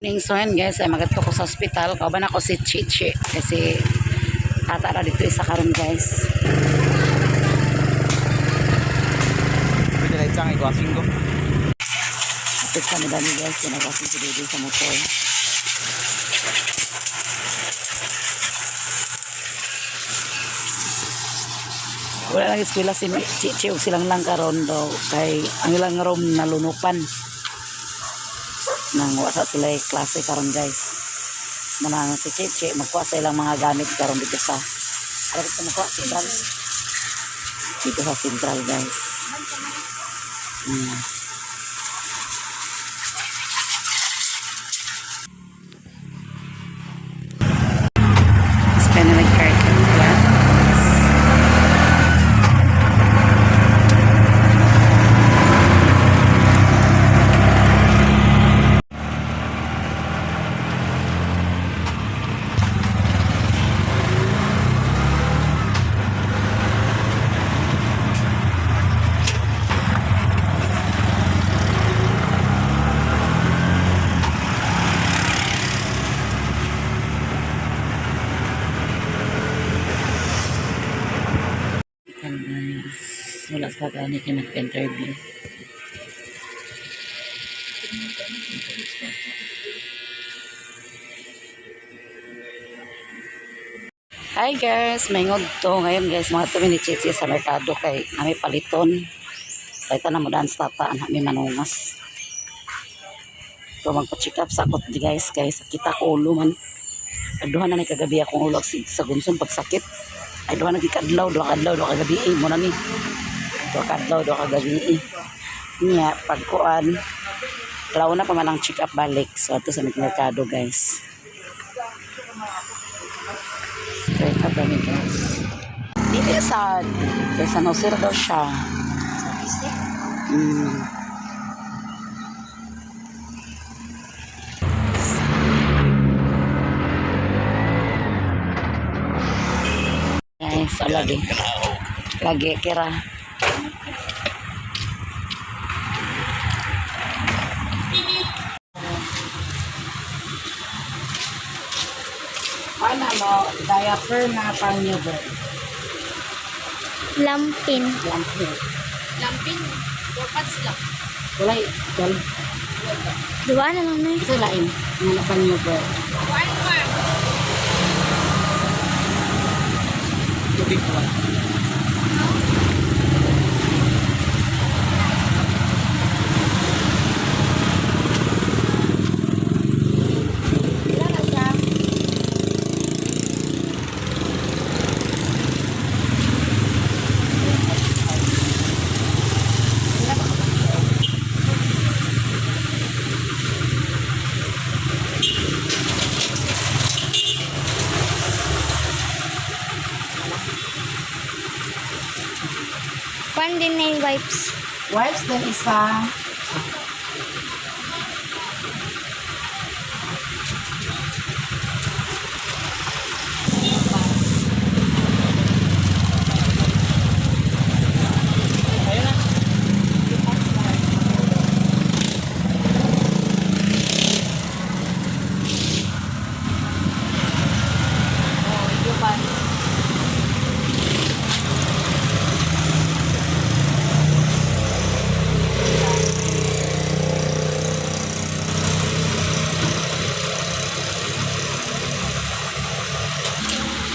Ning so yan, guys, ay magadto ko sa ospital. Kauban ako si Chichi kasi tata ra dito isa karon, guys. Pwede na isang iguasing ko. Kapit kami dami, guys, kinagasin si Dede sa motor. Wala lang eskwela si Chichi ug silang lang karon daw kay ang ilang room nalunupan. Nang wasa sila klase karon, guys. Manang si Chichi magkuha sa ilang mga gamit karon dito sa ano dito magkuha central. Dito sa central, guys. Spend na nag-card ka. Yan, guys. Wala sa gani kayo nagpa-interview. Hi guys, may to ngayon, guys, mga tumi ni Chichi sa merkado kay nami paliton. Kay tanan mo dance tata nami manungas. So magpa-check up sa akot guys kay sakit ako ulo man. Duha na ni kagabi akong ulo sa gunson pagsakit. Ay duha na gikadlaw, duha kadlaw, duha kagabi eh, mo na ni. Duha kadlaw, duha kagabi eh. Niya pagkuan klaw na pa man ang check up balik. So ato sa merkado, guys. Check up kami, guys. Dili sad. Kay San Jose ra daw siya. Guys, so lagi. Lagi kira. Paano mo, diaper na pang newborn? Lampin. Lampin. Lampin, 4 pads lang. Walay, dal. Duwa na lang na eh. Ito lain. Nga na pang newborn. One farm. Tubig ko lang. Wala na siya. Kwan din na yung wipes. Wipes din isa. Oh, ito pa.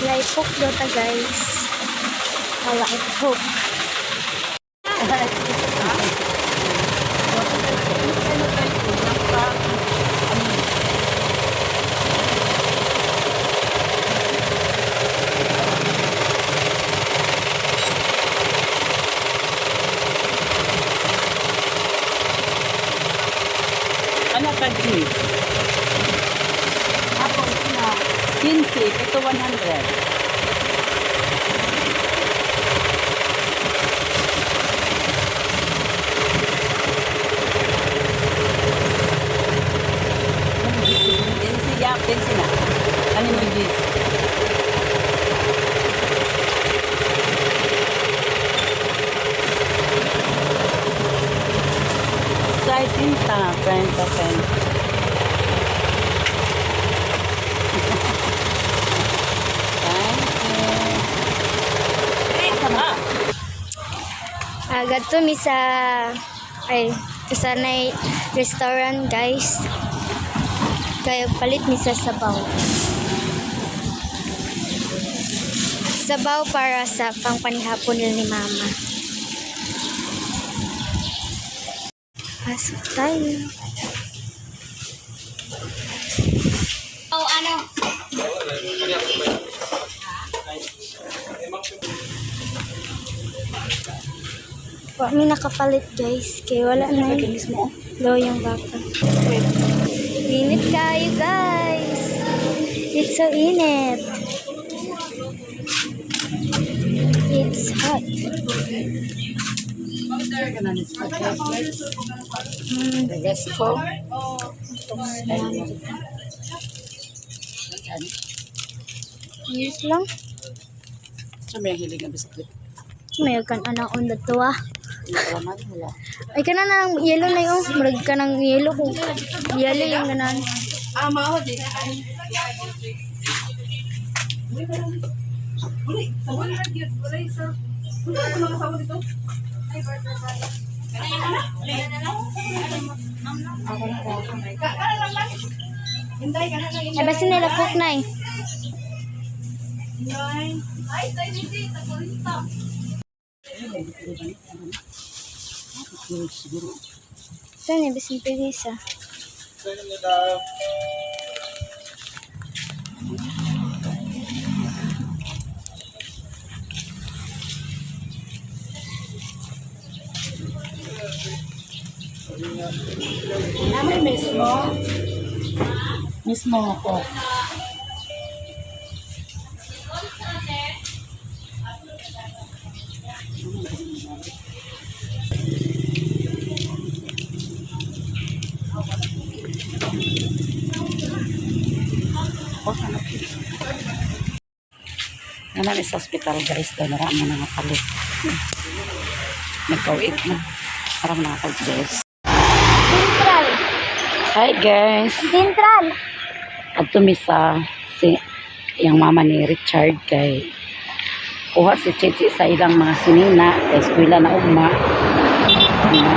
Life hook dota, guys. Life hook. Ano ka, G? Ako, ito na. 15, ito 100. 15 ya, 15 na. Ano mo, G? Sa 30, 30, 30. Gadto mi sa ay sa nay restaurant, guys. Kaya palit mi sa sabaw. Sabaw para sa pangpanihapon nila ni Mama. Pasok tayo. Oh, ano? Wa mi nakapalit, guys, kay wala na Mismo. loyang baka. Init kayo, guys. It's so init. It's hot. Resto. Ayos lang. Sa may hilig nga biskuit. May kan ana on the tuwa. Wala man, wala. Ay kana na lang yellow na yun. Murag ka ng yellow kung yellow yung ganan. Ay basta nila cook na eh. Siguro. Ito na bisin pilisa. Namin mismo. Mismo ako. Namin sa hospital, guys, daw naraan mo na nga palit. Nagkawit na. Parang nakapalit, guys. Central. Hi guys! Central. At tumisa si yung mama ni Richard kay kuha si Chichi sa ilang mga sinina kay eskwela na ugma. Ano?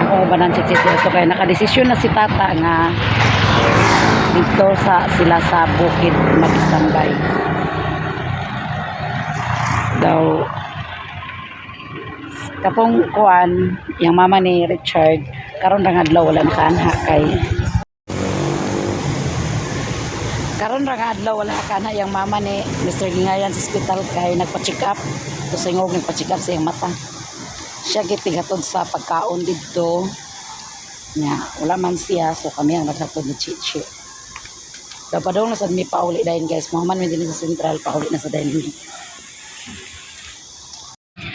Ako ba ng Chichi ito kay nakadesisyon na si tata nga dito sa sila sa bukid mag-standby daw katong kuan yung mama ni Richard karon ra nga adlaw wala nakaanha kay karon ra nga adlaw wala nakaanha yung mama ni Mr. Gingayan sa ospital kay nagpa-check up to ingog nagpa-check up sa iyang mata. Siya gitigatod sa pagkaon didto nya wala man siya, so kami ang naghatod ni Chichi. Daw padung na sad mi pauli dayon, guys. Mo man mi dinhi sa sentral, pauli na sa dayon mi.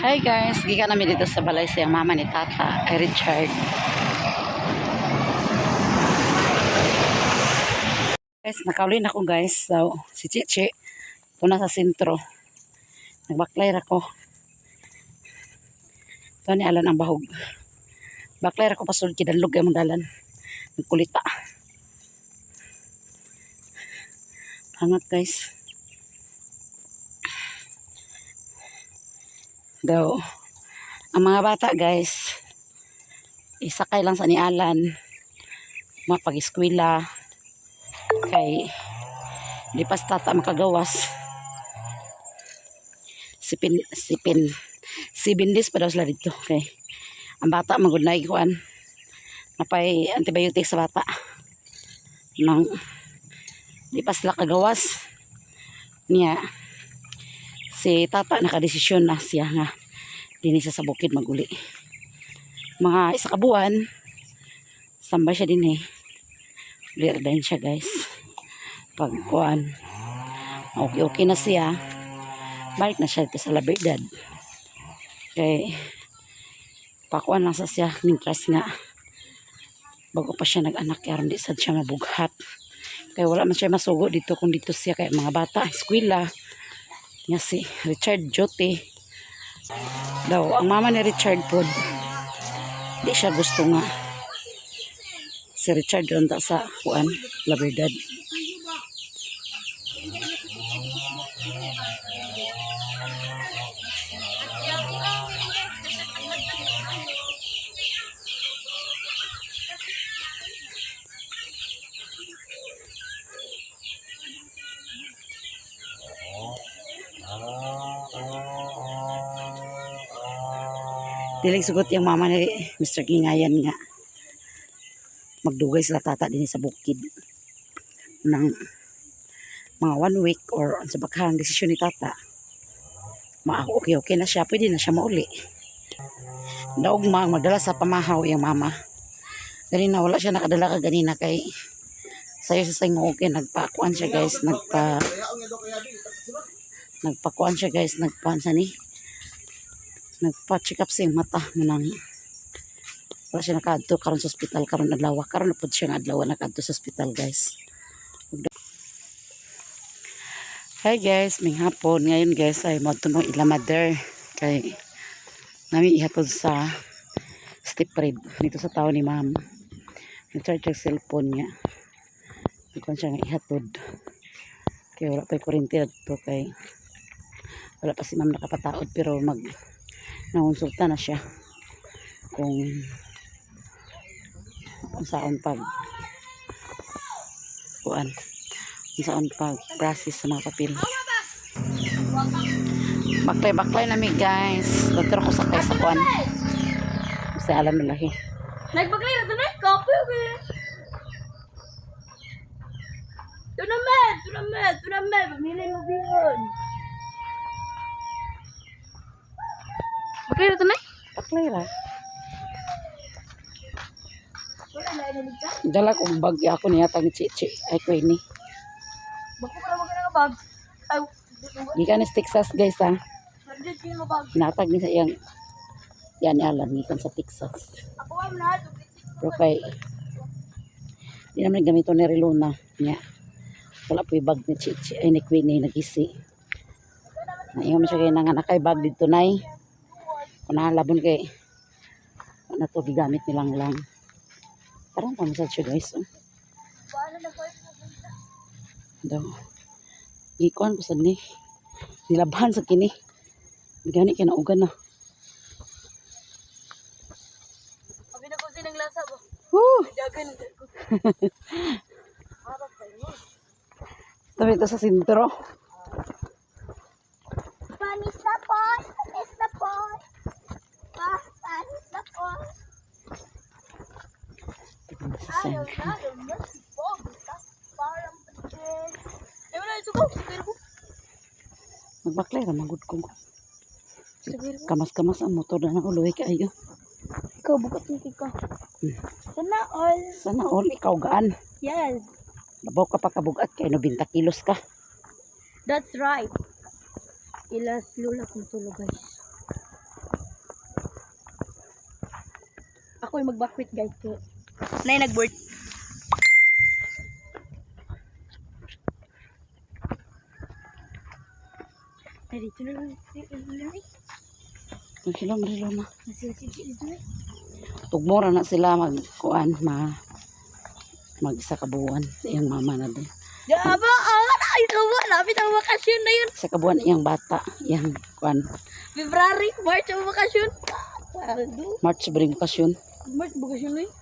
Hi guys, gikan namin dito sa balay sa iyang mama ni Tata, ay Richard. Guys, nakauli na ko, guys. So, si Chichi, ito na sa sentro. Nagbaklay ra ko. Ito ni Alan ang bahog. Baklay ra ko pasulod kidanlog ang dalan. Nagkulita. Hangat, guys. Daw, ang mga bata, guys, isakay lang sa ni Alan, mapag-eskwela, kay di pa sa tata makagawas. Sipin, sipin, 7 days pa daw sila dito. Kay ang bata magud na kuan, napay antibiotic sa bata. Nang di pa sila kagawas. Niya, si tata nakadesisyon na siya nga dinhi siya sa bukid maguli. Mga isa ka buwan, samba siya din eh. Uli ra din siya, guys. Pag kuan, okay okay na siya, balik na siya dito sa La Verdad. Kay pakuan lang sa siya, mintras nga bago pa siya nag-anak kaya di sad siya mabughat. Kaya wala man siya masugo dito kung dito siya kay mga bata, eskwela nga si Richard Jote. Daw, ang mama ni Richard pod, di siya gusto nga si Richard doon ta sa kuan, La Verdad. Dilig sugot yung mama ni Mr. Gingayan nga. Magdugay sila tata din sa bukid. Nang mga one week or sa bakhang desisyon ni tata. Ma okay okay na siya, pwede na siya mauli. Daog ma magdala sa pamahaw yung mama. Ganina wala siya nakadala ka ganina kay sayo sa sayong okay nagpakuan siya guys, nagpakuan siya guys, nagpakuan siya ni nagpa-check up sa iyang mata munang wala siya nakaadto karon sa ospital karon adlaw, karon na pud siya nga adlaw nakaadto sa ospital guys. Hi guys, may hapon ngayon guys ay moadto mo ila mother kay nami ihatod sa step rib dito sa tao ni ma'am. Nag-charge ang cellphone niya. Ikuan siya nga ihatod. Kay wala pa'y kuryente adto kay wala pa si ma'am nakapataod pero mag nangonsulta na siya kung unsaon pag kuan, unsaon pag process sa mga papel. Baklay baklay na mi guys. Doktor ko sakay sa kuan sa alam na lahi. Nagbaklay na tunay, kapoy ko yun. Tunamed, tunamed, tunamed, pamili mo bihon. Baklay na tunay? Baklay ra. Dala kong bag ako niya tang chichi ay ko ini. Bako para wag ka bag. Ay, Gikan ni Texas guys ha. nandiyan kayo nga bag. Hinatag ni sa iyang yan ni Alan gikan sa Texas. Ako am na, Pero kay di naman gamito ni Riluna niya. Wala po yung bag ni Chichi ay ni Queenie nagisi. Naiyon man siya kay nga nakay bag dito nay. Kung nahalabon kay wala to gigamit nilang lang. Parang pamasad siya guys. Oh. Daw. Gikuan ko sad ni. Nilabahan sa kini. Gani kay naugan na. Abi na ko sinang lasa ba. Woo! Dagan ko. Tabi ito sa sentro. Panis na po! Panis na po! Pa, panis na po! Sa sentro. Ayaw na si Bob. Parang Ay, wala ito ko. Siguro ko. Magbaklay ra magud ko. Kamas-kamas ang motor na nauloy kaayo. Ikaw, bukat yung ka. Sana all. Sana all ikaw gaan. Yes. Labaw ka pa kabugat kay no 20 kilos ka. That's right. Ilas lula kong tulog, guys. Ako yung magbakwit, guys. Kaya. Nay, nag-board. Ay, dito na lang. Ay, ay, ay. Ang hilom rilom na. Nasila si dito na. Tugmora na sila magkuan ma mag isa ka buwan iyang mama na din. Gaba, ah, ay, kawa. Lapit ang bakasyon na yun. Isa ka buwan iyang bata, iyang kuan. February, March ang bakasyon. Paldo. March ba rin bakasyon? March bakasyon na yun.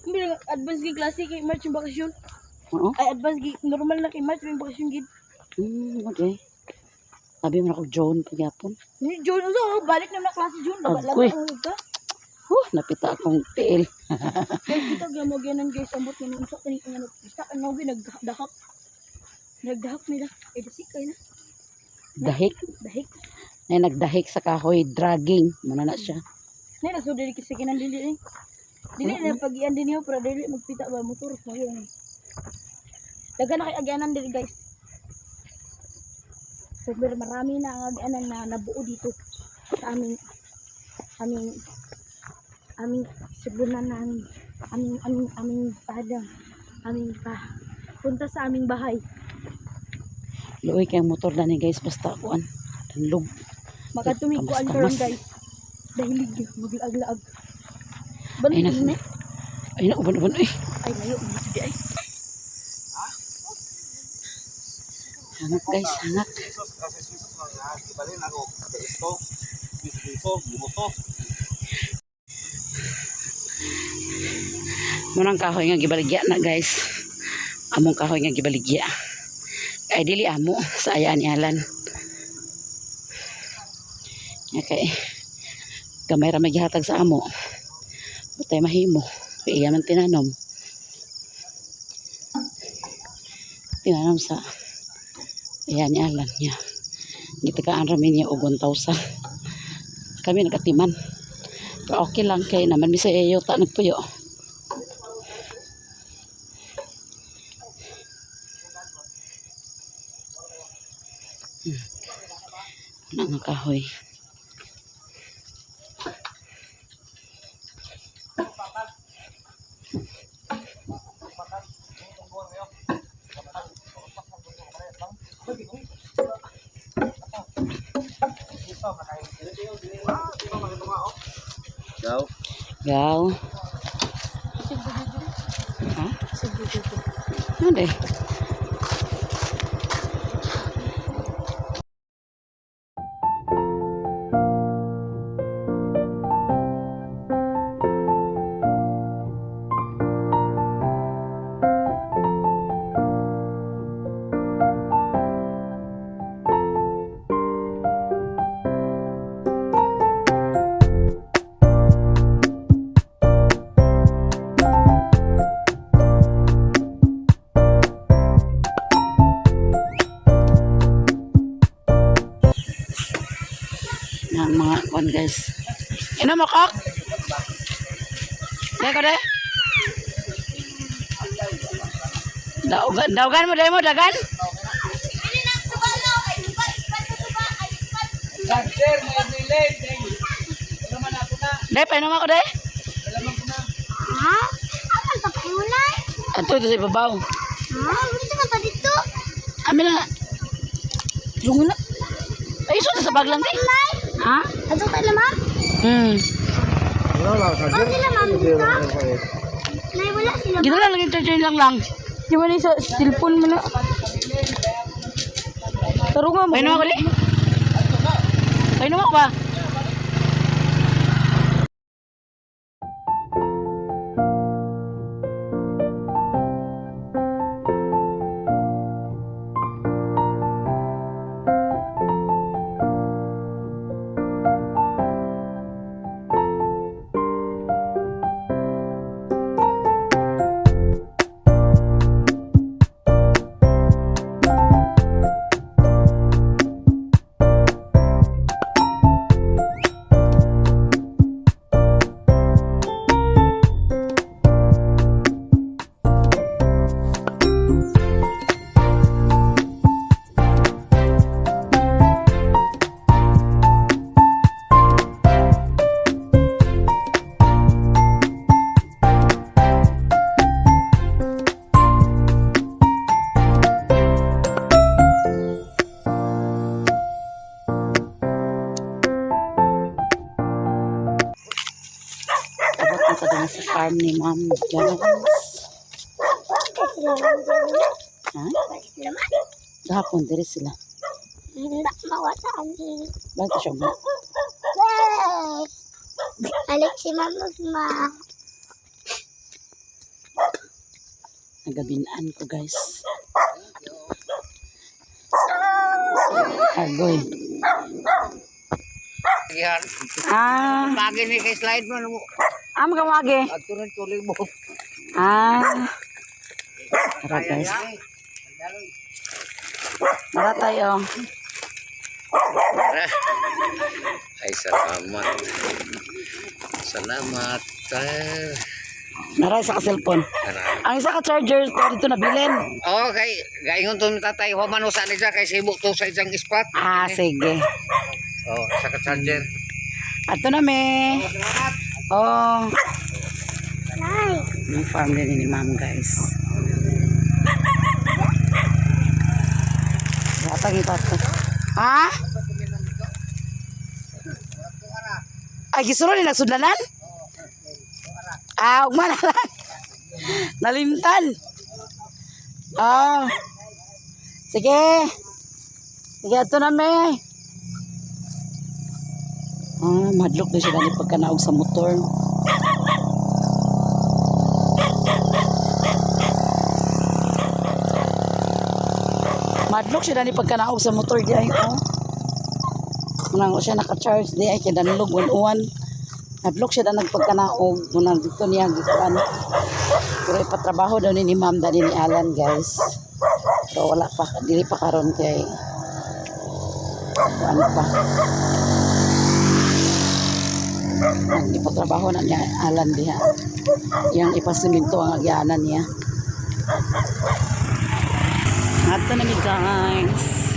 Hindi na advance kay klase kay March yung bakasyon. Oo. Ay, advance kay normal na kay March yung bakasyon gid. Okay. Sabi mo na ko John pagyapon. Ni June uso, balik na na klase June. Baba lang Agoy. ang ka. Huh, napita akong tiil. Guys, dito gyud mo ganan guys, ambot nga unsa kani ang ano, basta ano gyud nagdahak. Nagdahak nila. Ay dasik kay na. Dahik. Dahik. Nay nagdahik sa kahoy, dragging. Muna na siya. Nay naso dili kasi kinan dili eh. Dili na pagian din niyo pero dili magpita ba motor mo yun. Dagan na kay agyanan dili guys. So pero marami na ang agyanan na nabuo dito sa aming aming aming sulunan namin aming aming aming padang aming pa punta sa aming bahay. Luoy kay ang motor na ni guys basta kuan. Danlog. Makatumig ko ang karon Kamas-kamas. guys. Dahilig maglaag-laag. Ay na. Balik na. Ay na uban-uban ay. Ay layo dito di ay. Hangak guys, hangak. Jesus, kasi Jesus mga ibalin ako Kristo, Kristo, bumoto. Munang kahoy nga gibaligya na, guys. Among kahoy nga gibaligya. Ay, dili amo sa ayaan ni Alan. Okay. Gamay ra may gihatag sa amo. Batay mahimo. Kay iya man tinanom. Tinanom sa ayan ni Alan niya. Gitagaan ra mi niya og 1,000. Kami nagatiman. Pero okay lang kay naman mi sa iyo ta nagpuyo. Ana nga kahoy. Gaw. Gaw. Ha? Ano de? Na mga kwan, guys. Ino mo kok? De ko de. Daugan, daugan mo de mo dagan. Sir, may relay. Wala man ako na. De painom ako de. Wala man ko na. Ha? Amal pa kayo? Ato ito sa ibabaw. Ha? Wala man ta dito. Amin na. Lungo na. Ay, so sa bag lang di. Ha? Ato ka na, ma'am? Oh, sila, ma'am, dito. Nay, wala sila. Gito lang lagi charger lang lang. Di ba na sa cellphone mo na? Taro nga mo. Painom ako di. Painom ako ba? Abot na sa dun sa farm ni Ma'am Jones. Sila, ma'am. Ha? Sila, ma'am. Gahapon diri sila. Hindi mawasaan. Bakit siya mo? Alik si mama ma. Nagabinaan ko, guys. Agoy. Ah, Pagi ni kay slide mo. ah magamagi. Adto rin tuloy mo. Ah. Tara, guys. Tara tayo. Ay, salamat. Salamat. Ah, Naray sa ka-cellphone. tara. Ang isa ka charger to dito nabilin. Oh, kay gaingon to ni tatay human usa ni siya kay sibok to sa isang spot. Ah, sige. Oh, sa ka charger. Ato na me. Oh. Nay. Yung farm din ni ma'am, guys. Hatag ito. Ha? Ay, gisulod ni nagsudlanan? Ah, ugma na lang. Nalimtan. Ah. Sige. Sige, ato na me. Ah, madlok na siya dali pagkanaog sa motor. Madlok siya dani pagkanaog sa motor di ay oh. Munang siya naka-charge di ay kay danlog uwan. Madlok siya dan nagpagkanaog munang dito niya gikuan. Pero ipatrabaho daw ni Ma'am dani ni Alan, guys. Pero wala pa, dili pa karon kay kuan pa. Ang ipatrabaho na niya Alan diha. Yang ipasiminto ang agyanan niya. Ato na mi, guys.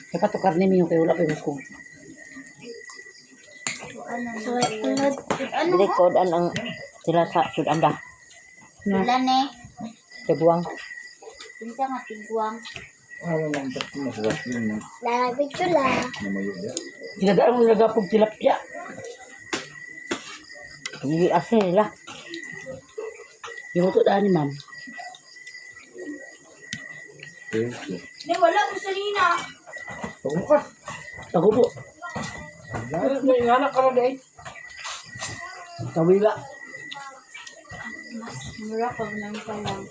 Kaya patukar ni Mio kay wala pa yung ko. Dili kodan ang sila sa sudanda. Wala ne. Tiguang. Kinsa nga tigwang. Lalabig ko lang. Ginagaan mo nagapog tilapia. Hindi asin nila. Yung to daan ni ma'am. Ne, wala ko sa lina. Pagubo. May anak ka na eh. Kawila. Mas mura ko lang pa lang.